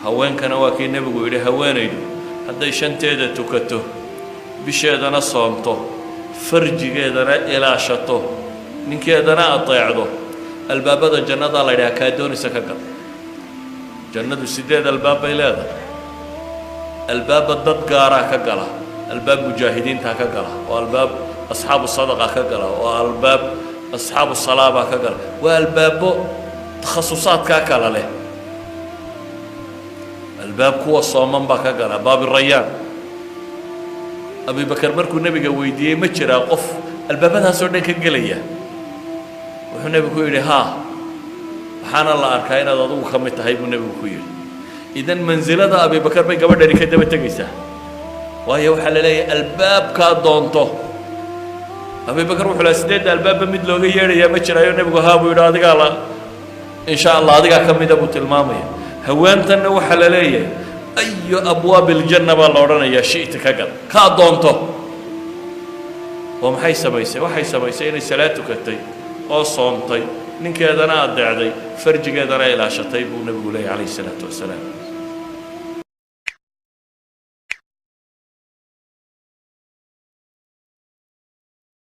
Haweenkana waa kii Nebigu yidhi, haweenaydu hadday shanteeda tukato, bisheedana soomto, farjigeedana ilaashato, ninkeedana adeecdo, albaabada jannadaa la yidhaha kaa doonaysa ka gal. Jannadu sideed albaab bay leedahay. Albaabba dad gaaraa ka gala, albaab mujaahidiintaa ka gala, oo albaab asxaabu sadaqa ka gala, oo albaab asxaabu salaabaa ka gala. Waa albaabo takhasusaadkaa kala leh. Albaab kuwa sooman baa ka gala, baabirayaan. Abibakar markuu Nebiga weydiiyey, ma jiraa qof albaabadaasoo dhan ka gelaya, wuxuu Nebigu ku yidhi, haa, waxaana la arkaa inaad adugu ka mid tahay, buu Nebigu ku yidhi. Idan mansilada Abibakar bay gabadhani ka daba tegaysaa, waayo waxaa la leeyahay albaabkaa doonto. Abibakar wuxuu lahaa, sideedda albaabba mid looga yeedhayaa ma jiraayo? Nebigu haa buu yidhi, adigaa la in sha Allah adigaa ka mida buu tilmaamaya. Haweentanna waxaa la leeyahay, أي أبواب الجنة baa la odhanayaa, shi'ta ka gal, kaa doonto. Oo maxay samaysay? Waxay samaysay inay salaad tukatay oo soontay, ninkeedana adeecday, farjigeedana ilaashatay, buu Nebigu leeyay, calayhi salaatu wasalaam.